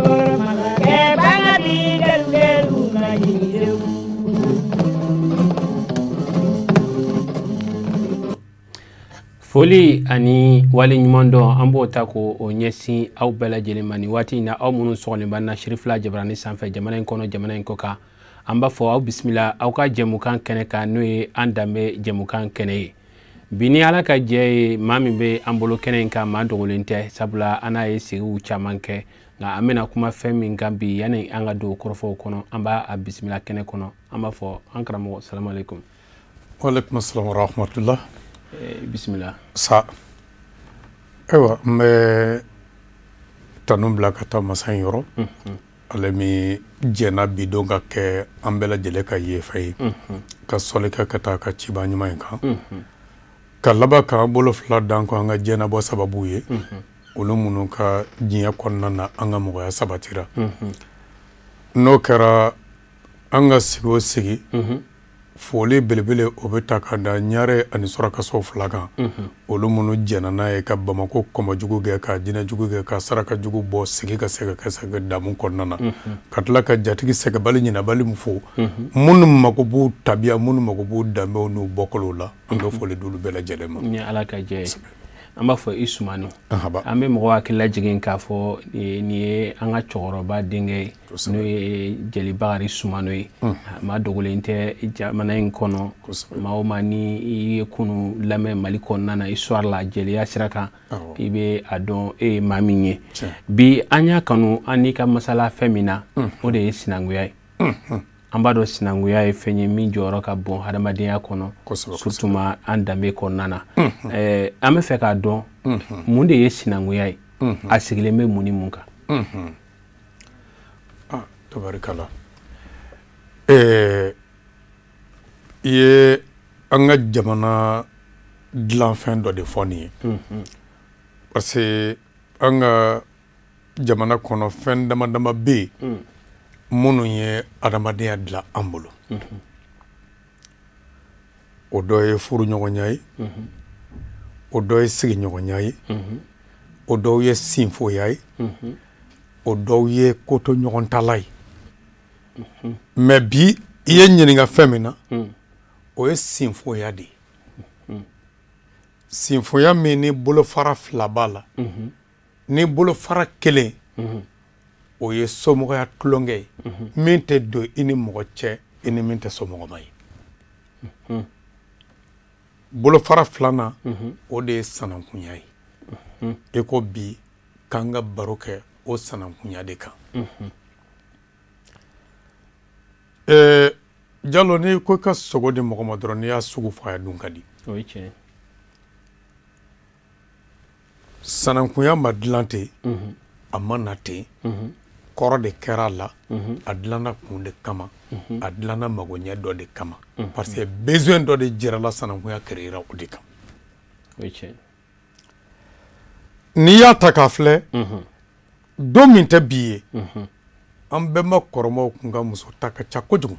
Kɔrɔ masakɛ banga bi gɛlu na jiriw. Foli ani wale ɲuman dɔn an b'o ta k'o ɲɛsin aw bɛɛ lajɛlen ma nin waati in na, aw minnu sɔgɔlen b'an na Sirifila Jabarani sanfɛ, jamana in kɔnɔ, jamana in kɔ kan. An b'a fɔ aw bisimila aw ka jɛmukan kɛnɛ kan, n'o ye an danbe jɛmukan kɛnɛ ye. Bi ni Ala ka jɛ ye, maa min bɛ an bolo kɛnɛ in kan, maa dogolen tɛ, sabula an n'a ye segiw caman kɛ. Nka an bɛna kuma fɛn min kan bi, yanni an ka don kɔrɔfɔw kɔnɔ, an b'a bisimila kɛnɛ kɔnɔ. An b'a fɔ an karamɔgɔ, salamu aleykum. Waaleykum salam wa rahmatulah. Bisimila. Sa, ayiwa, n bɛ tanu bila ka taa masa in yɔrɔ, ale min jɛnna bi don ka kɛ an bɛɛ lajɛlen ka yefa ye, ka sɔli kɛ ka taa ka ciba ɲuman in kan, ka laban k'an bolo fila dan kɔ an ka diɲɛnabɔ sababu ye, olu minnu ka diɲɛ kɔnɔna na an ka mɔgɔya sabatira. N'o kɛra, an ka sigi o sigi, foli belebele o bɛ ta ka da ɲare ani surakasow fila kan, olu minnu jɛnna n'a ye ka Bamakɔ kɔmɔjugu kɛ, ka jinɛjugu kɛ, ka sarakajugu bɔ, sigi ka se ka kɛ sɛgɛ damu kɔnɔna na, ka tila ka jatigi sɛgɛbali ɲinabali min fo, minnu mako b'u tabiya, minnu mako b'u danbew n'u bɔkolow la, an bɛ foli d'olu bɛɛ lajɛlen ma. Ni Ala ka jɛ ye, an b'a fɔ i Sumano. An bɛ mɔgɔw hakili lajigin k'a fɔ nin ye an ka cɛkɔrɔba denkɛ ye, n'o ye Jeli Bakari Sumano ye. Maa dogolen tɛ jamana in kɔnɔ. Maa o maa ni i ye kunu lamɛn Mali kɔnɔna na, histoire la, jeliya sira kan, i bɛ a dɔn e ye maa min ye. Bi an y'a kanu an n'i ka masala fɛn min na, o de ye sinankunya ye. An b'a dɔn sinankunya ye fɛn ye min jɔyɔrɔ ka bon hadamadenya kɔnɔ, surtout ma an danbe kɔnɔna na. An bɛ fɛ k'a dɔn mun de ye sinankunya ye, a sigilen bɛ mun ni mun kan? Ah, tabarikala. I ye an ka jamana dilanfɛn dɔ de fɔ nin ye, parce que an ka jamana kɔnɔ fɛn dama dama bɛ yen minnu ye adamadenya dilan an bolo. O dɔ ye furuɲɔgɔnya ye, o dɔ ye sigiɲɔgɔnya ye, o dɔw ye sinfoya ye, o dɔw ye kotoɲɔgɔntala ye. Mais bi i ye ɲininka fɛn min na, o ye sinfoya de ye. Sinfoya min ni bolofara fila b'a la, ni bolofara kelen o ye somɔgɔya tulonkɛ ye, min tɛ don i ni mɔgɔ cɛ, i ni min tɛ somɔgɔma ye. Bolofara filanan, o de ye sanankunya ye. I ko bi k'an ka baro kɛ o sanankunya de kan. Jalo, n'i ko i ka sogo di mɔgɔ ma dɔrɔn, n'i y'a sugu fɔ a ye, dun ka di. O ye tiɲɛ. Sanankunya ma dilan ten, a ma na ten, kɔrɔ de kɛra a la, a dilanna kun de kama, a dilanna magoɲɛ dɔ de kama, parce que besoin dɔ de jirala, sanankunya créera o de kan. O ye tiɲɛ. N'i y'a ta k'a filɛ, don min tɛ bi ye, an bɛnba kɔrɔmaw kun ka muso ta ka ca kojugu.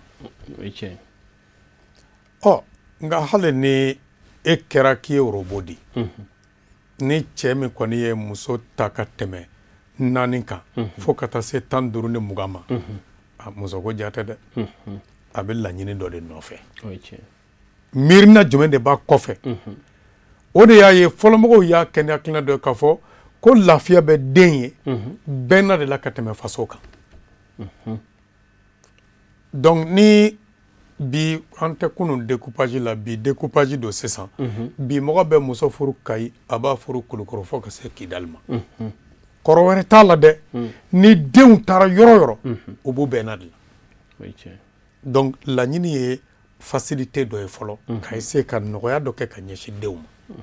O ye tiɲɛ. Ɔ, nka hali ni e kɛra k'i ye robot de ye, ni cɛ min kɔni ye muso ta ka tɛmɛ 4 kan, fo ka taa se 15 ni 20 ma, a musoko ja tɛ dɛ, a bɛ laɲini dɔ de nɔfɛ. Miirina jumɛn de b'a kɔfɛ? O de y'a ye fɔlɔmɔgɔw y'a kɛ ni hakilina dɔ ye k'a fɔ ko lafiya bɛ den ye bɛnna de la ka tɛmɛ faso kan. Donc ni bi an tɛ kunun découpage la, bi découpage don sisan. Bi mɔgɔ bɛ muso furu Kayi, a b'a furu Kulukɔrɔ fo ka se Kidali ma. Kɔrɔ wɛrɛ t'a la dɛ, ni denw taara yɔrɔ yɔrɔ, u b'u bɛnna de la. Donc laɲini ye facilité dɔ ye fɔlɔ, ka essayer ka nɔgɔya dɔ kɛ ka ɲɛsin denw ma.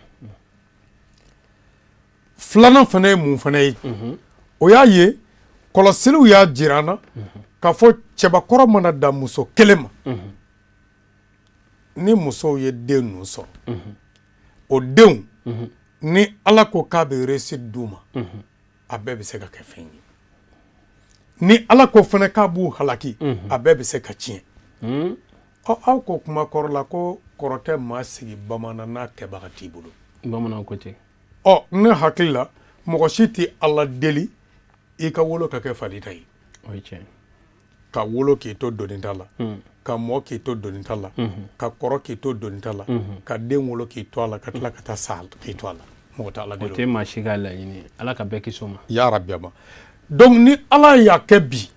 Filanan fana ye mun fana ye? O y'a ye kɔlɔsiliw y'a jira an na k'a fɔ cɛbakɔrɔ mana dan muso kelen ma, ni musow ye den ninnu sɔrɔ, o denw ni Ala ko k'a bɛ réussite d'u ma, a bɛɛ bɛ se ka kɛ fɛn ye. Ni Ala ko fana k'a b'u halaki, a bɛɛ bɛ se ka tiɲɛ. Ɔ, aw ko kuma kɔrɔ la ko kɔrɔ tɛ maa sigi bamanan n'a kɛbaga t'i bolo. Bamananw ko ten. Ɔ, ne hakili la mɔgɔ si tɛ Ala deli I ka wolo ka kɛ fali ta ye. O ye tiɲɛ. Ka wolo k'i to doni ta la, ka mɔ k'i to doni ta la, ka kɔrɔ k'i to doni ta la, ka den wolo k'i to a la, ka tila ka taa sa k'i to a la, mɔgɔ tɛ Ala O deli. tɛ maa si ka laɲini ye. Ala ka bɛɛ kisi o ma. Ya rabi ma. Donc ni Ala y'a kɛ bi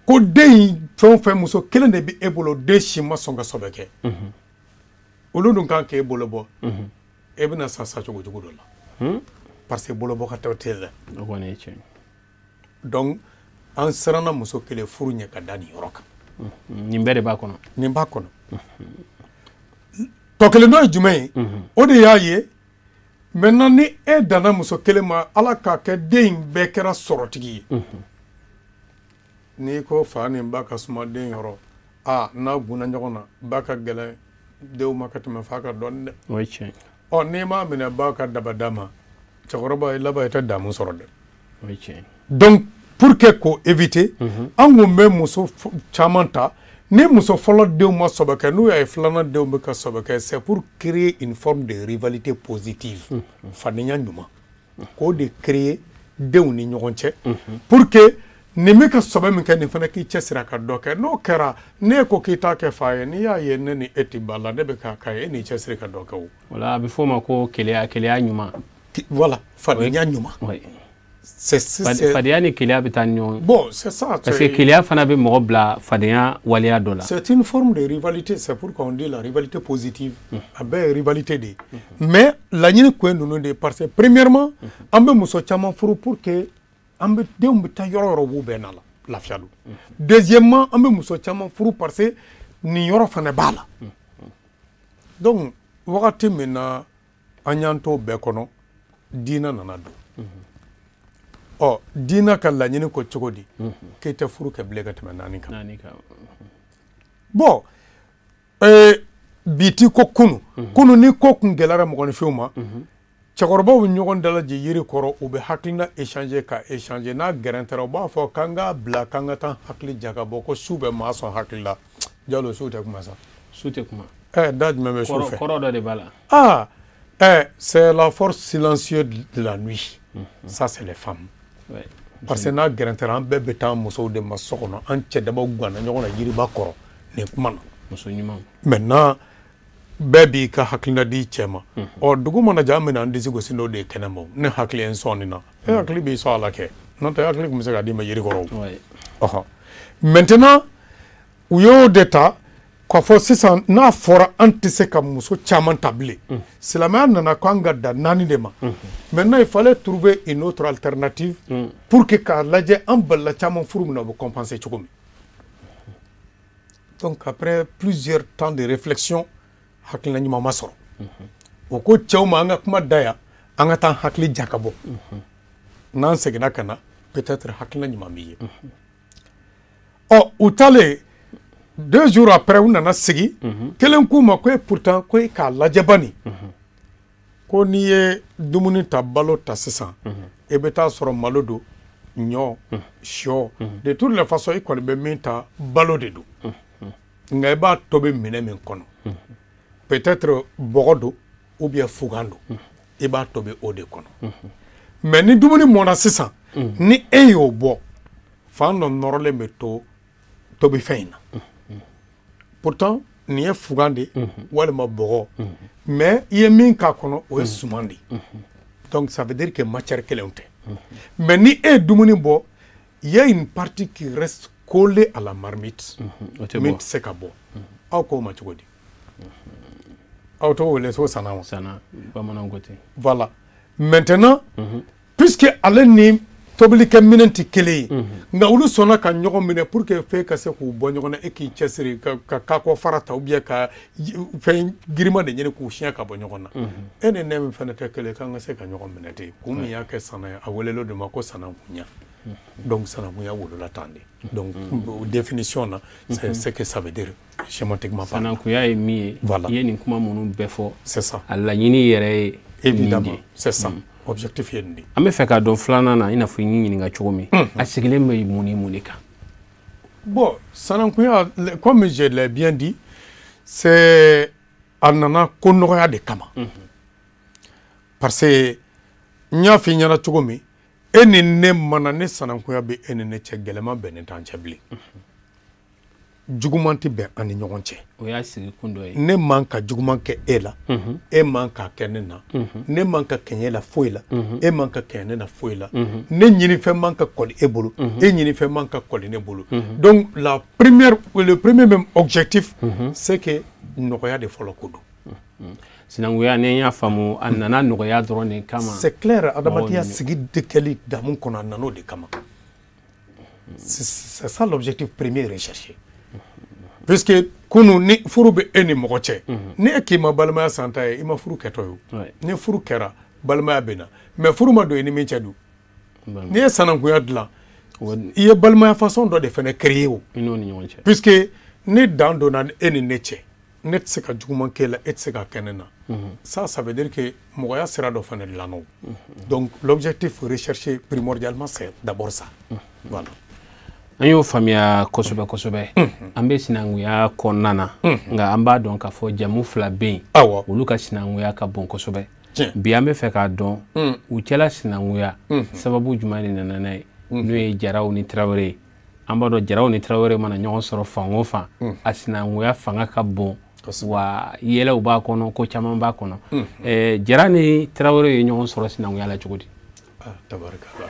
ko den in, fɛn o fɛn, muso kelen de bɛ e bolo, den si ma sɔn ka sɔbɛ kɛ, olu dun kan k'e bolo bɔ, e bɛna sa sacogo jugu dɔ la, parce que bolo bɔ ka taa tɛ dɛ. O kɔni ye tiɲɛ. Donc an siranna muso kelen furu ɲɛ ka da nin yɔrɔ kan. Nin bɛɛ de b'a kɔnɔ. Nin b'a kɔnɔ. Tɔ kelen dɔ ye jumɛn ye? O de y'a ye maintenant, ni e danna muso kelen ma, Ala k'a kɛ den in bɛɛ kɛra sɔrɔtigi ye, n'i ko fa ni ba ka suma den yɔrɔ, a n'a gunna ɲɔgɔn na, ba ka gɛlɛn denw ma ka tɛmɛ fa ka dɔɔni dɛ. O ye tiɲɛ. Ɔ, n'i m'a minɛ ba ka dabada ma, cɛkɔrɔba, i laban i tɛ damu sɔrɔ dɛ. O ye tiɲɛ. Donc pour que k'o éviter, an kun bɛ muso caman ta. Ni muso fɔlɔ denw ma sɔbɛ kɛ, n'u y'a ye filanan denw bɛ ka sɔbɛ kɛ, c'est pour créer une forme de rivalité positive, fadenya ɲuman, k'o de créer denw ni ɲɔgɔn cɛ, pour que nin bɛ ka sɔbɛ min kɛ, nin fana k'i cɛsiri a ka dɔ kɛ. N'o kɛra, n'e ko k'i t'a kɛ fa ye, n'i y'a ye ne ni e tɛ ba la, ne bɛ k'a k'a ye, e n'i cɛsiri ka dɔ kɛ o. Wala a bɛ f'o ma ko keleya, keleya ɲuman. Voilà, fadenya ɲuman. C'est Fadenya ni keleya bɛ taa ni ɲɔgɔn ye. Bon, c'est ça. Parce que keleya fana bɛ mɔgɔ bila fadenya waleya dɔ la. C'est une forme de rivalité, c'est pourquoi on dit la rivalité positive. A bɛɛ ye rivalité de ye. Mais laɲini kun ye ninnu de ye, parce que premièrement, an bɛ muso caman furu pour que an bɛ denw bɛ taa yɔrɔ o yɔrɔ, u b'u bɛɛ n'a la lafiya don. Deuxièmement, an bɛ muso caman furu parce que nin yɔrɔ fana b'a la. Donc wagati min na an y'an to bɛɛ kɔnɔ, diinɛ nana don. Ɔ, diinɛ ka laɲini ko cogo di? K'e tɛ furu kɛ bilen ka tɛmɛ naani kan. Naani kan. Bon, bi ti ko kunu kunu, ni ko kun gɛlɛyara mɔgɔninfinw ma, cɛkɔrɔbaw bɛ ɲɔgɔn dalajɛ yiri kɔrɔ, u bɛ hakilina échanger ka échanger. N'a gɛrɛntɛra, u b'a fɔ k'an k'a bila, k'an ka taa hakili jagabɔ, ko su bɛ maa sɔn hakili la. Jalo, su tɛ kuma sa. Su tɛ kuma. Ɛ, da jumɛn bɛ su Kɔrɔ fɛ? Kɔrɔ dɔ de b'a la. Ah, c'est la force silencieuse de la nuit, ça c'est les femmes. Parce que n'a gɛrɛntɛra, an bɛɛ bɛ taa musow de ma so kɔnɔ, an cɛ dabaw ganna ɲɔgɔn na yiriba kɔrɔ nin kuma na. Muso ɲumanw. Maintenant bɛɛ b'i ka hakilina di cɛ ma. Ɔ, dugu mana jɛ, an bɛna an disi gosi n'o de ye kɛnɛ ma. Ne hakili ye n sɔn nin na, e hakili b'i sɔn a la kɛ, n'o tɛ hakili tun bɛ se k'a d'i ma yiri kɔrɔ o. Ɔhɔn, maintenant u y'o de ta k'a fɔ sisan, n'a fɔra an tɛ se ka muso caman ta bilen, silamɛya nana ko an ka dan naani de ma. Maintenant il fallait trouver une autre alternative pour que k'a lajɛ an balila caman furu min na, o bɛ compenser cogo min. Donc après plusieurs temps de réflexion, hakilina ɲuman ma sɔrɔ. O ko cɛw ma, an ka kuma da yan, an ka taa hakili jakabɔ, n'an seginna ka na, peut-être hakilina ɲuman b'i ye. Ɔ, u taalen, 2 jours après, u nana sigi. Kelen k'u ma ko e pourtant, ko e k'a lajɛ bani, ko n'i ye dumuni ta, balo ta sisan, i bɛ taa sɔrɔ malo don, ɲɔ, sɔ, de toutes les façons i kɔni bɛ min ta, balo de don, nka i b'a tobi minɛ min kɔnɔ, peut-être bɔgɔ don ou bien fugan don, i b'a tobi o de kɔnɔ. Mais ni dumuni mɔnna sisan, ni e y'o bɔ, fan dɔ nɔrɔlen bɛ to tobifɛn in na. Pourtant nin ye fugan de ye walima bɔgɔ, mais i ye min k'a kɔnɔ, o ye suman de ye. Donc ça veut dire que matière kelenw tɛ. Mais ni e ye dumuni bɔ, il y a une partie qui reste collée à la marmite O tɛ min bɔ. tɛ se ka bɔ. Aw k'o ma cogo di? Aw t'o wele ko sana wa? Sana, bamananw ko ten. Voilà. Maintenant, puisque ale ni tobilikɛ minɛn tɛ kelen ye, nka olu sɔnna ka ɲɔgɔn minɛ pour que fɛn ka se k'u bɔ ɲɔgɔn na, e k'i cɛsiri ka kakɔ fara ta ou bien ka fɛn girinman de ɲini k'u siɲɛ ka bɔ ɲɔgɔn na. E ni ne min fana tɛ kelen, k'an ka se ka ɲɔgɔn minɛ ten. Kun min y'a kɛ sana ye, a welelen de ma ko sanankunya. Donc sanankunya wolola tan de. Donc définition na, c'est ce que ça veut dire schématiquement parlant. Sanankunya ye min ye. Voilà. I ye nin kuma minnu bɛɛ fɔ, C'est ça. a laɲini yɛrɛ ye nin de Évidemment, ye. c'est ça. Objectif ye nin de ye. An bɛ fɛ k'a dɔn filanan na, i n'a fɔ i y'i ɲininka cogo min, a sigilen bɛ mun ni mun de kan? Bon, sanankunya, comme je l'ai bien dit, c'est a nana ko nɔgɔya de kama. Parce que n y'a f'i ɲɛna cogo min, E ni ne mana ne sanankunya bɛ e ni ne cɛ, gɛlɛman bɛnnen t'an cɛ bilen. Juguman tɛ bɛn an ni ɲɔgɔn cɛ. O y'a sigi kun dɔ ye. Ne man ka juguman kɛ e la, e man ka kɛ ne na, ne man ka kɛɲɛ la foyi la, e man ka kɛɲɛ ne na foyi la, ne ɲinifɛn man ka kɔli e bolo, e ɲinifɛn man ka kɔli ne bolo. Donc la première, le premier même objectif, c'est que nɔgɔya de fɔlɔ ko don. Sinankunya, ne y'a faamu, a nana nɔgɔya dɔrɔn de kama. C'est clair, adamadenya sigi de kɛli damu kɔnɔ, a nana o de kama. C'est ça l'objectif premier recherché. Puisque kunu ni furu bɛ e ni mɔgɔ cɛ, ni e k'i ma balimaya san ta ye, i ma furu kɛtɔ ye o. Ni furu kɛra, balimaya bɛ na, mais furu ma don i ni min cɛ dun. N'i ye sanankunya dilan, i ye balimaya façon dɔ de fana créer o. I n'o ni ɲɔgɔn cɛ. Puisque ni dan donna e ni ne cɛ, ne tɛ se ka juguman k'e la, e tɛ se ka kɛ ne na. Ça, ça veut dire que mɔgɔya sira dɔ fana dilanna o. Donc l'objectif recherché primordialement, c'est d'abord ça. Voilà. An y'o faamuya kosɛbɛ kosɛbɛ. An bɛ sinankunya kɔnɔna na, nka an b'a dɔn k'a fɔ jamu fila bɛ yen, olu ka sinankunya ka bon kosɛbɛ. Bi an bɛ fɛ k'a dɔn u cɛla sinankunya sababu jumɛn de nana n'a ye, n'o ye Jaraw ni Tarawele ye. An b'a dɔn Jaraw ni Tarawele mana ɲɔgɔn sɔrɔ fan o fan, a sinankunya fanga ka bon, wa yɛlɛw b'a kɔnɔ, ko caman b'a kɔnɔ. Jara ni Tarawele ye ɲɔgɔn sɔrɔ sinankunya la cogo di? Tabarikala.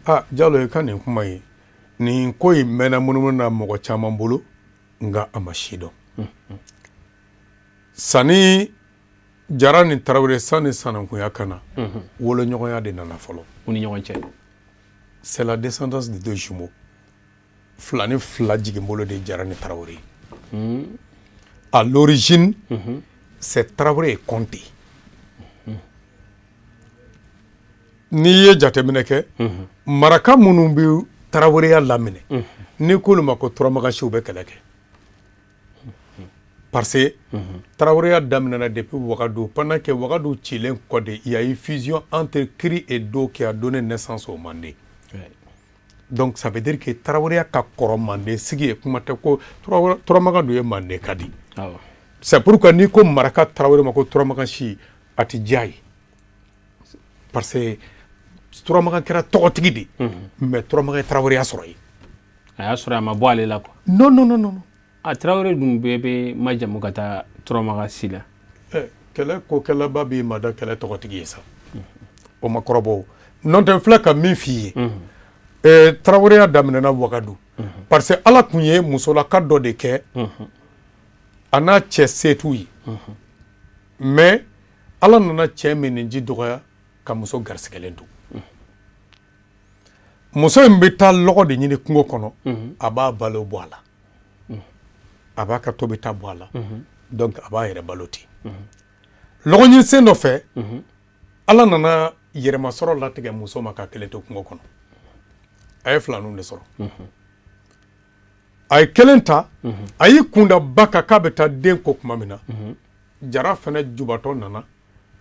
Ah, Jalo, i ka nin kuma ye, nin ko in mɛnna munumunu na mɔgɔ caman bolo, nka a ma si dɔn. Sanni Jara ni Tarawele, sanni sanankunya ka na, woloɲɔgɔnya de nana fɔlɔ. U ni ɲɔgɔn cɛ. C'est la descendance de deux jumeaux. Fila ni fila jiginbolo de Jara ni Tarawele. À l'origine, c'est Tarawele et Conté. N'i ye jateminɛ kɛ, maraka minnu bɛ Taraweleya laminɛ, n'i k'olu ma ko Turamakansiw, bɛ kɛlɛ kɛ. Parce que Taraweleya daminɛna depuis Ouagadougou. Pendant que Ouagadougou cilen kɔ de, il y a eu fusion entre Kri et Do qui a donné naissance au Mandé. Donc ça veut dire que Taraweleya ka kɔrɔ Mande sigi ye, kuma tɛ ko Turamakan dun ye Mande ka di. C'est pourquoi n'i ko maraka Tarawele ma ko Turamakansi, a ti diya ye. Parce que Turamakan kɛra tɔgɔtigi de, mais Turamakan ye Taraweleya sɔrɔ yen. A y'a sɔrɔ a ma bɔ ale la quoi. Non, non, non, non. A Tarawele dun bɛɛ bɛ majamu ka taa Turamakan si la. Kɛlɛ ko kɛlɛba b'i ma da kɛlɛ tɔgɔtigi ye sa. O ma kɔrɔbɔ o. N'o tɛ, n filɛ ka min f'i ye. Taraweleya daminɛna Wagadu. Parce que Ala tun ye musolaka dɔ de kɛ, a n'a cɛ se t'u ye. Mais Ala nana cɛ min nin ji dɔgɔya ka muso garisigɛlen don. Muso in bɛ taa lɔgɔ de ɲini kungo kɔnɔ, a b'a balo bɔ a la, a b'a ka tobita bɔ a la, donc a b'a yɛrɛ balo ten. Lɔgɔ ɲini sen dɔ fɛ, Ala nana yɛrɛmasɔrɔ latigɛ muso ma ka kelen to kungo kɔnɔ. A ye filaninw de sɔrɔ. A ye kelen ta, a y'i kunda ba kan k'a bɛ taa den ko tuma min na, Jara fana jubatɔ nana,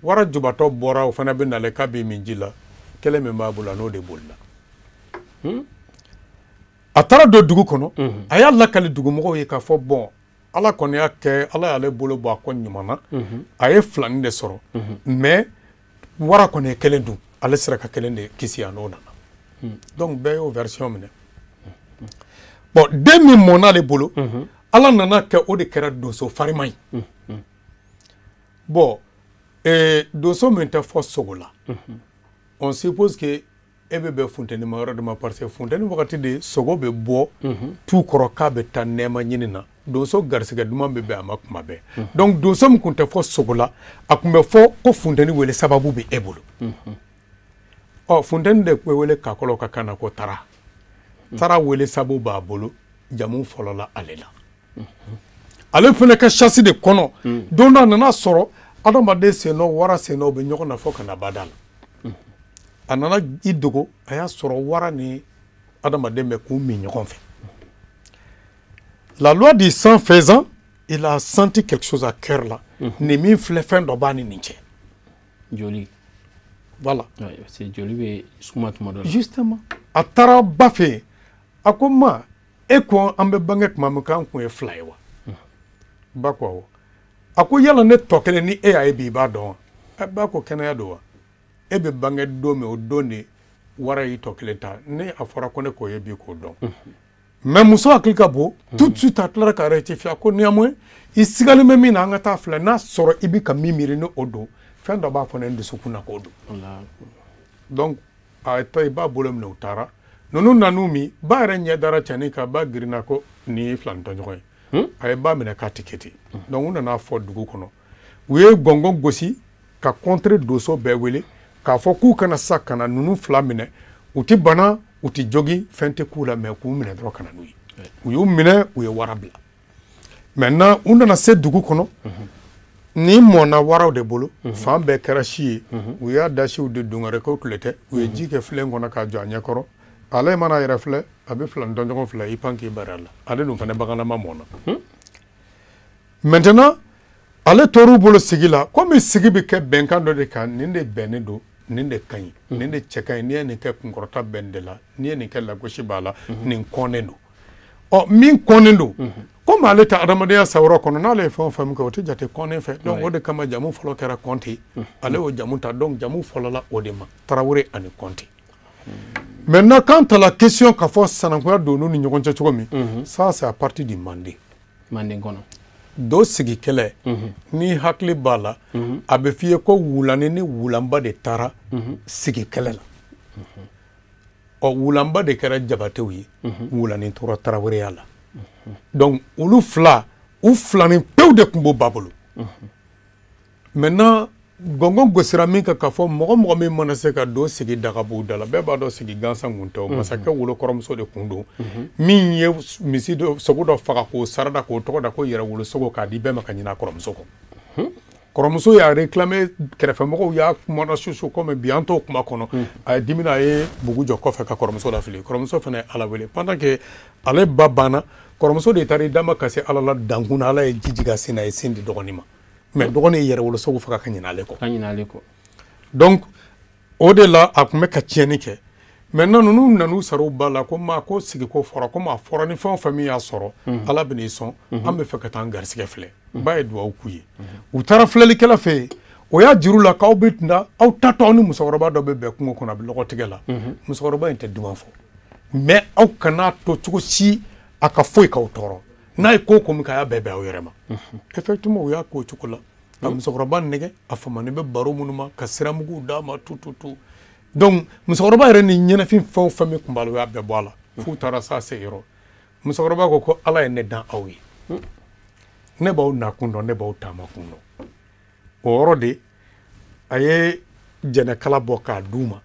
wara jubatɔ bɔra, o fana bɛ nalen k'a bɛ min ji la, kelen min b'a bolo, a n'o de bolila. A taara don dugu kɔnɔ, a y'a lakali dugumɔgɔw ye k'a fɔ bon, Ala kɔni y'a kɛ, Ala y'ale bolo bɔ a kɔ ɲuman na, a ye filanin de sɔrɔ, mais wara kɔni ye kelen dun, ale sera ka kelen de kisi, a n'o nana. Donc bɛɛ y'o version minɛ. Bon, den min mɔn'ale bolo, Ala nana kɛ o de kɛra donso farima ye. Bon, donso min tɛ fɔ sogo la, on suppose que e bɛ bɛn funteni ma yɔrɔ de ma, parce que funteni wagati de sogo bɛ bɔ tu kɔrɔ k'a bɛ taa nɛɛma ɲini na. Donso garisigɛ duman bɛ bɛn a ma kuma bɛɛ. Donc donso min tun tɛ fɔ sogo la, a tun bɛ fɔ ko funteni wele sababu bɛ e bolo. Ɔ, funteni de bɛ wele kakɔlɔw ka kan na ko tara. Tara wele sababu b'a bolo, jamu fɔlɔla ale la. Ale fana ka chasse de kɔnɔ, don dɔ a nana sɔrɔ adamaden sennɔ, wara sennɔ bɛ ɲɔgɔn na fɔ ka na bada la. A nana i dogo, a y'a sɔrɔ wara ni adamaden bɛ k'u min ɲɔgɔn fɛ. La loi du sang faisant, il a senti quelque chose à cœur là. Nin min filɛ, fɛn dɔ b'a ni nin cɛ. Joli. Voilà. C'est joli bɛ suma tuma dɔ la. Justement. A taara ba fɛ yen, a ko ma, e ko an bɛ bange tuma min k'an kun ye fila ye wa? Ba ko awɔ. A ko yala ne tɔ kelen ni e y'a ye bi, i b'a dɔn wa? Ba ko kɛnɛya don wa? E bɛ bange don min, o don de Wara y'i tɔ kelen ta. Ne a fɔra ko ne k'o ye bi k'o dɔn. Mais muso hakili ka bon, tout de suite a tilara ka rectifier ko néanmoins i sigalen bɛ min na an ka taa filɛ n'a sɔrɔ i bɛ ka min miiri ni o don fɛn dɔ b'a fɔ ne dusukun na k'o don. Donc a ye i ba bolo minɛ u taara ninnu nan'u min ba yɛrɛ ɲɛ dara cɛnin kan ba girinna ko nin ye filanitɔɲɔgɔn ye. A ye ba minɛ k'a ti kɛ ten. Donc u nana fɔ dugu kɔnɔ u ye gɔngɔn gosi ka contre donso bɛɛ wele k'a fɔ k'u kana sa ka na ninnu fila minɛ u ti bana u ti jogi fɛn tɛ k'u la mais k'u minɛ dɔrɔn ka na n'u ye. U y'u minɛ u ye wara bila. Maintenant u nana se dugu kɔnɔ ni mɔnna waraw de bolo fan bɛɛ kɛra si ye u y'a da siw de dungare ko tile tɛ u ye ji kɛ filen kɔnɔ k'a jɔ a ɲɛkɔrɔ ale mana yɛrɛ filɛ a bɛ filanitɔɲɔgɔn filɛ i pan k'i bari a la ale dun fana baganlama mɔnna. Maintenant ale tor'u bolo sigi la komi sigi bɛ kɛ bɛnkan dɔ de kan nin de bɛnnen don nin de ka ɲi nin de cɛ ka ɲi n'i ye nin kɛ kunkɔrɔta bɛ nin de la n'i ye nin kɛ lagosi b'a la nin kɔnnen don. Ɔ min kɔnnen don komi ale tɛ adamadenya sawura kɔnɔ n'ale ye fɛn o fɛn min kɛ o tɛ jate kɔnnen fɛ. Donc o de kama jamu fɔlɔ kɛra Kɔnte ale y'o jamu ta donc jamu fɔlɔla o de ma Tarawele ani Kɔnte. Maintenant quant à la question k'a fɔ sanankunya donn'u ni ɲɔgɔn cɛ cogo min ça c'est à partir du Manden. Manden kɔnɔ. Do sigi kɛlɛ ni hakili b'a la a bɛ f'i ye ko wulani ni wulanba de taara sigi kɛlɛ la. Ɔ wulanba de kɛra Jabatew ye wulani tora Taraweleya la. Donc olu fila u filanin pewu de tun b'o ba bolo. Maintenant gɔngɔn gosira min kan k'a fɔ mɔgɔ mɔgɔ min mana se ka do sigi dagabu da la bɛɛ b'a dɔn sigi gansan kun tɛ o masakɛ wolokɔrɔmuso de kun don min ye misi dɔ sogo dɔ faga k'o sarada k'o tɔgɔ da ko yɛrɛwolosogo k'a di bɛɛ ma ka ɲinɛ a kɔrɔmuso kɔ. Kɔrɔmuso y'a réclamé kɛrɛfɛmɔgɔw y'a kumana susu komi bi an t'o kuma kɔnɔ a ye dimina a ye bugu jɔ kɔfɛ ka kɔrɔmuso lafili kɔrɔmuso fana ye Ala wele pendant que ale ba banna kɔrɔmuso de taara i dama ka se Ala la dankun na Ala ye ji jigin a sen na a ye sin di dɔgɔnin ma. Mais dɔgɔnin ye yɛrɛwolosogo faga ka ɲinɛ ale kɔ. Ka ɲinɛ ale kɔ. Donc o de la a tun bɛ ka tiɲɛni kɛ. Maintenant ninnu nan'u sara u ba la ko maa ko sigiko fɔra komi a fɔra ni fɛn o fɛn min y'a sɔrɔ Ala bɛ n'i sɔn an bɛ fɛ ka taa an garisɛgɛ filɛ. Ba ye duwawu k'u ye. U taara filɛlikɛla fɛ yen o y'a jir'u la k'aw bɛ na aw tatɔ aw ni musokɔrɔba dɔ bɛ bɛn kungo kɔnɔ a bɛ lɔgɔtigɛ la. Musokɔrɔba in tɛ duman fɔ mais aw kan'a to cogo si a ka foyi k'aw tɔɔrɔ n'a ye ko o ko min kɛ a y'a bɛɛ bɛn aw yɛrɛ ma. Effectivement u y'a k'o cogo la. Ka musokɔrɔba nɛgɛ a famani bɛ baro minnu ma ka siramuguw d'a ma tu tu tu. Donc musokɔrɔba yɛrɛ ni ɲɛnafin fɛn o fɛn min tun b'a la u y'a bɛɛ bɔ a la f'u taara s'a se yɔrɔ. Musokɔrɔba ko ko Ala ye ne dan aw ye ne b'aw nakun dɔn ne b'aw taama kun dɔn. O yɔrɔ de a ye jɛnɛkala bɔ k'a d'u ma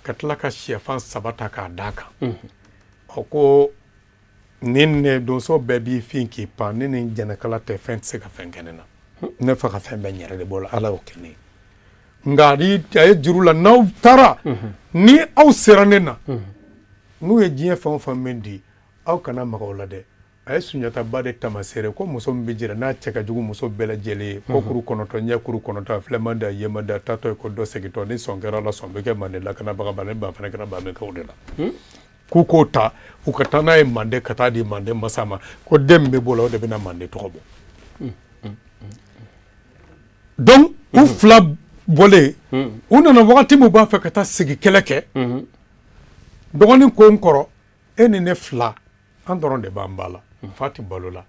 ka tila ka sɛfan 3 ta k'a d'a kan. Ɔ ko nin ne donso bɛɛ b'i fin k'i pan ne ni jɛnɛkala tɛ fɛn tɛ se ka fɛn kɛ ne na. Ne fa ka fɛn bɛɛ n yɛrɛ de bolo Ala y'o kɛ ne ye. Nka a ye juru la n'aw taara ni aw sera ne na n'u ye diɲɛ fɛn o fɛn min di aw kana maga o la dɛ. A ye Sunjata ba de tamaseere ko muso min bɛ jira n'a cɛ ka jugu muso bɛɛ lajɛlen ye ko kuru 9 ɲɛ kuru 9 filɛ man di a ye man di a taatɔ ye ko dɔ segintɔ ni sɔn kɛra la sɔn bɛ kɛ Manden lakanabaga ma ne ba fana kɛra Bamɛkɛw de la. K'u k'o ta u ka taa n'a ye Manden ka taa di Manden masa ma ko den min bɛ bɔ o la o de bɛna Manden tɔgɔ bɔ. Donc u fila bɔlen u nana wagati min u b'a fɛ ka taa sigi kɛlɛ kɛ dɔgɔnin ko n kɔrɔ e ni ne fila an dɔrɔn de b'an ba la fa tɛ balo la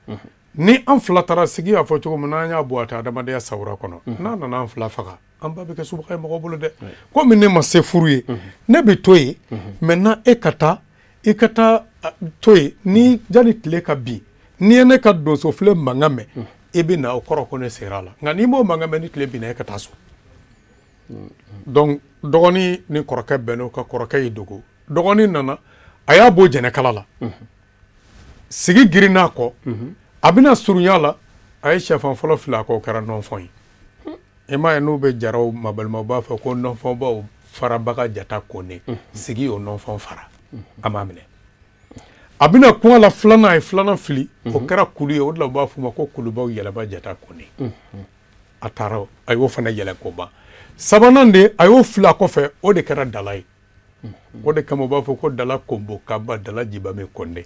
ni an fila taara sigi y'a fɔ cogo min n'an y'a bɔ a tɛ adamadenya sawura kɔnɔ n'a nana an fila faga an ba bɛ kɛ subaga ye mɔgɔ bolo dɛ komi ne ma se furu ye ne bɛ to yen maintenant e ka taa i ka taa to yen ni jani tile ka bin n'i ye ne ka donsofilen mankan mɛn i bɛ na o kɔrɔ ko ne sera a la nka n'i m'o mankan mɛn ni tile binna e ka taa so. Donc dɔgɔnin ni kɔrɔkɛ bɛnn'o kan kɔrɔkɛ y'i dogo dɔgɔnin nana a y'a bɔ jɛnɛkala la sigi girinna a kɔ a bɛna surunya la a ye sɛfan fɔlɔ fili a kɔ o kɛra nɔnfɔn ye. I m'a ye n'u bɛ jaraw mabalimaw b'a fɔ ko nɔnfɔnbaw farabaga jata kone sigi y'o nɔnfɔn fara a m'a minɛ. A bɛna kuma la filanan a ye filanan fili o kɛra kulu ye o de la u b'a f'o ma ko kulubaw yɛlɛba jata kone. A taara a y'o fana yɛlɛ k'o ban. Sabanan de a y'o fili a kɔfɛ o de kɛra dala ye. O de kama u b'a fɔ ko dala konbo kaba dala jibame kɔnde.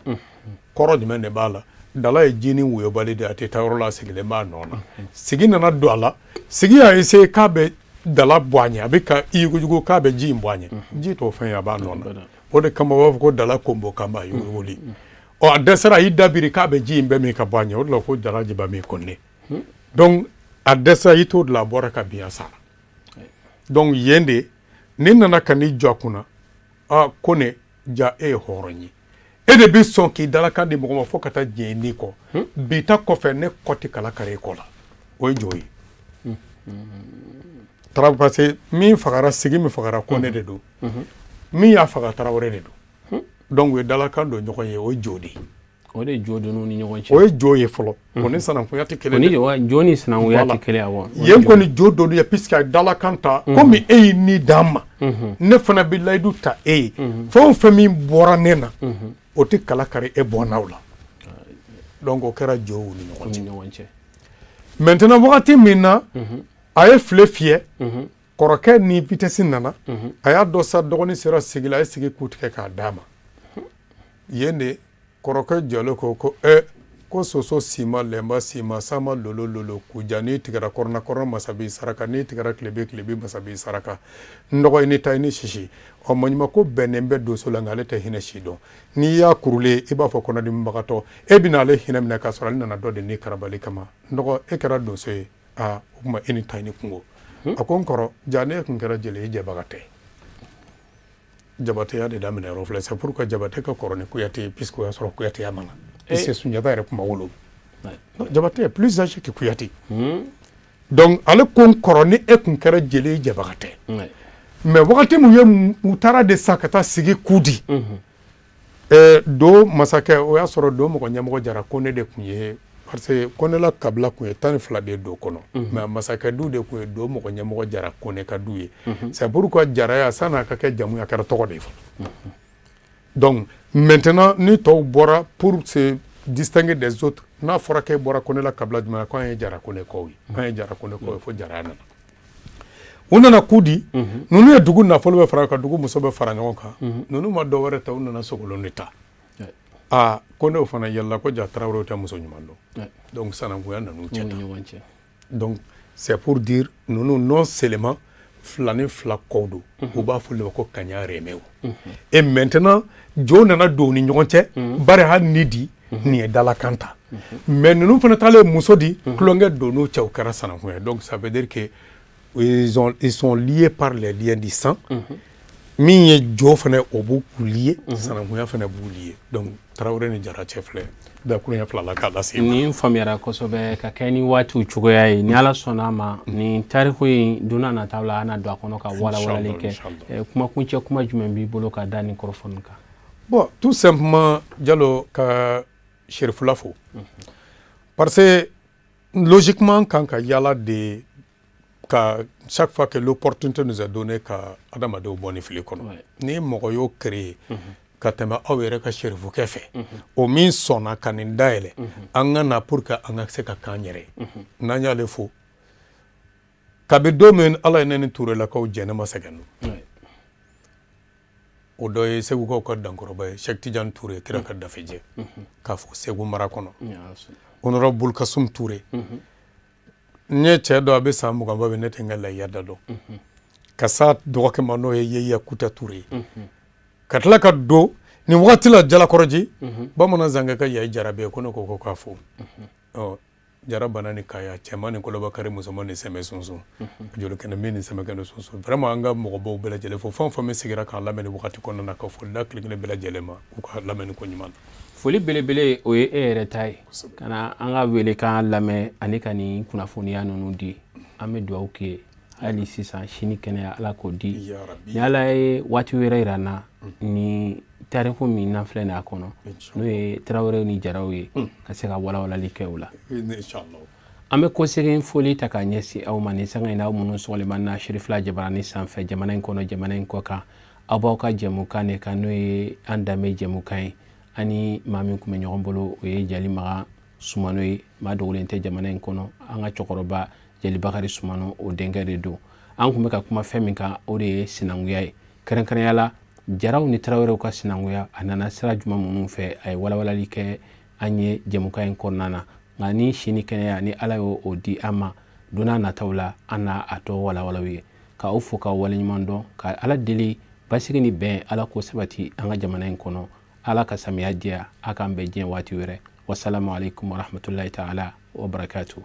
Kɔrɔ jumɛn de b'a la dala ye jinin woyobali de a tɛ taa yɔrɔ la a sigilen b'a nɔ na. Sigi nana don a la sigi y'a essayé k'a bɛ dala bɔ a ɲɛ, a bɛ ka i yuguyugu k'a bɛ ji in bɔ a ɲɛ, ji t'o fɛn ye, a b'a nɔ na. O de kama u b'a fɔ ko dala konbo kanba yuguyuguli. Ɔ a dɛsɛra, a y'i dabiri k'a bɛ ji in bɛɛ min ka bɔ a ɲɛ, o de la ko jara jiba min kɔnne. Donc a dɛsɛra, i t'o de la, a bɔra ka bin, a sara. Donc yen de ni nana ka n'i jɔ a kunna, a ko ne ja e ye hɔrɔn ye, e de bɛ sɔn k'i dalakan di mɔgɔ ma fo ka taa diɲɛ n'i kɔ, bi ta kɔfɛ ne kɔ tɛ kala kari e kɔ la. O ye jo ye. Parce que min fagara, sigi min fagara, ko ne de don, min y'a faga Tarawele de don. Donc u ye dalakan don ɲɔgɔn ye, o ye jo de ye. O de ye jo donn'u ni ɲɔgɔn cɛ. O ye jo ye fɔlɔ. O ni sanankunya tɛ kelen ye. Jo ni sinankunya tɛ kelen awɔ. Yen kɔni jo donn'u ye puisque a ye dalakan ta. Komi e y'i ni d'an ma, ne fana bɛ layidu ta e ye. Fɛn o fɛn min bɔra ne na, o tɛ kala kari e bɔnnaw la. Donc o kɛra jow ni ɲɔgɔn cɛ. Maintenant wagati min na a ye file fiyɛ, kɔrɔkɛ ni vitesse nana, a y'a dɔn sa dɔgɔnin sera sigi la, a ye sigi ku tigɛ k'a d'a ma. Yen de kɔrɔkɛ jɔlen ko ko ko soso sima lɛnba sima sama lolo lolo kuja, n'i tigɛra kɔrɔna kɔrɔna masa b'i saraka, n'i tigɛra tilebe tilebe masa b'i saraka, n dɔgɔ i ni ta i ni sisi. Ɔ maɲuman ko bɛnnen bɛ donso la, nka ale tɛ hinɛ si dɔn. N'i y'a kurulen i b'a fɔ kɔnɔdimibagatɔ, e bɛna ale hinɛ minɛ k'a sɔrɔ ale nana dɔ de ni karabali kama. N dɔgɔ e kɛra donso ye, aa o tuma e ni ta i ni kungo. A ko n kɔrɔ ja ne tun kɛra jeli ye, jɛbaga tɛ. Jabateya de daminɛ yɔrɔ filɛ, c'est pourquoi Jabate ka kɔrɔ ni Kuyate ye, puisque o y'a sɔrɔ Kuyateya ma na. Puisque Sunjata yɛrɛ kuma wolo. Jabate est plus âgé que Kuyate. Donc ale ko n kɔrɔ ni e tun kɛra jeli ye, jɛbaga tɛ. Mais wagati min ye u taara de sa ka taa sigi ku di. Do masakɛ, o y'a sɔrɔ do mɔgɔ ɲɛmɔgɔ Jara Kone de tun ye, parce que Konela kabila tun ye 12 de do kɔnɔ. Mais masakɛ du de tun ye do mɔgɔ ɲɛmɔgɔ Jara Kone ka du ye. C'est pourquoi Jaraya san'a ka kɛ jamu ye, a kɛra tɔgɔ de ye fɔlɔ. Donc maintenant ni tɔw bɔra pour se distinguer des autres, n'a fɔra k'e bɔra Konela kabila jumɛn na, k'an ye Jara Kone kɔw ye, an ye Jara Kone kɔw ye, fo Jaraya nana. U nana ku di, ninnu ye dugu nafolo bɛ fara kan, dugu muso bɛ fara ɲɔgɔn kan. Ninnu ma dɔ wɛrɛ ta, u nana sogolon de ta. Aa ko ne fana yɛlɛla ko ja Tarawelew tɛ muso ɲuman dɔn. Donc sanankunya nan'u cɛ ta. Donc c'est pour dire ninnu non seulement fila ni fila kɔw don, u b'a fɔ olu ma ko kaɲa rɛmɛw. Et maintenant jo nana don u ni ɲɔgɔn cɛ, bari hali ni di nin ye dalakan ta. Mais ninnu fana taalen muso di, tulonkɛ donn'u cɛ, o kɛra sanankunya. Donc ça veut dire que ils sont liés par les liens du sang. Min ye jo fana o b'u lié, sanankunya fana b'u lié. Donc Tarawele ni Jara cɛ filɛ dakuruɲɛ fila la k'a lase. Nin faamuyara kosɛbɛ ka kɛ ni waatiw cogoya ye. Ni Ala sɔnna a ma, nin tariku in don n'a nataw la, an na don a kɔnɔ ka walawalali kɛ. Kumakuncɛ kuma jumɛn b'i bolo ka da nin kɔrɔfɔ nin kan? Bon, tout simplement Jalo, ka Serifula fo, parce que logiquement kan ka yala de ka chaque fois que l'opportunité nous est donnée ka adamadenw bɔ ni fili kɔnɔ. Ni mɔgɔ y'o créer ka tɛmɛ aw yɛrɛ ka serifukɛ fɛ, o min sɔnna ka nin dayɛlɛ an ka na pour que an ka se ka k'an yɛrɛ ye, n'an y'ale fo. Kabi don min Ala ye ne ni Turelakaw jɛ, ne ma sɛgɛn don. O dɔ ye Segukaw ka dankɔrɔba ye, Cheikh Tidiane Touré, kira ka dafejɛ, k'a fɔ Segu mara kɔnɔ, honorable Bulkasum Touré. N ye cɛ dɔ, a bɛ san 20 bɔ bi, ne tɛ n ka layiya da dɔn, ka s'a dɔgɔkɛ ma, n'o ye Yeya Kuta Touré ye, ka tila ka don nin wagati la Jalakɔrɔji, bamanan zankɛ ka Yayi Jara bɛ yen, ko ne ko k'a fo. Ɔ Jara bana ni kaya, cɛman ni kolobakari, musoman ni sɛmɛ sunsun, jolikɛnɛ min ni sɛmɛkɛnɛ sunsun. Vraiment an ka mɔgɔbaw bɛɛ lajɛlen fo, fɛn o fɛn min sigira k'an lamɛn nin wagati kɔnɔna na, ka foli da kelen kelen bɛɛ lajɛlen ma u ka lamɛnni ko ɲuman na. Foli belebele o ye e yɛrɛ ta ye, ka na an ka wele k'an lamɛn ani ka nin kunnafoniya ninnu di. An bɛ dugawu kɛ hali sisan, sini kɛnɛya Ala k'o di. Ni Ala ye waati wɛrɛ yira n na, ni tariku min n'an filɛ nin a kɔnɔ, n'o ye Tarawelew ni Jaraw ye, ka se ka walawalali kɛ o la. An bɛ kɔsegin foli ta k'a ɲɛsin aw ma nin sanga in na, aw minnu sɔgɔlen b'an na Serifila Jabarani sanfɛ, jamana in kɔnɔ, jamana in kɔ kan. Aw b'aw ka jɛmukan de kan, n'o ye an danbe jɛmukan ye. Ani maa min tun bɛ ɲɔgɔn bolo, o ye Jali Makan Sumano ye, maa dogolen tɛ jamana in kɔnɔ. An ka cɛkɔrɔba Jeli Bakari Sumano, o denkɛ de don. An tun bɛ ka kuma fɛn min kan, o de ye sinankunya ye, kɛrɛnkɛrɛnya la Jaraw ni Tarawelew ka sinankunya, a nana sira jumɛn minnu fɛ, a ye walawalali kɛ an ye jɛmukan in kɔnɔna na. Nka ni si ni kɛnɛya ni Ala y'o di an ma, don n'a nataw la an n'a a tɔ walawalaw ye. K'aw fo k'aw waleɲuman dɔn, ka Ala deli basigi ni bɛn, Ala k'o sabati an ka jamana in kɔnɔ. Ala ka samiya diya. A k'an bɛn diɲɛ waati wɛrɛ. Wasalamu alaikum warahmatullahi taala wabarakatuh.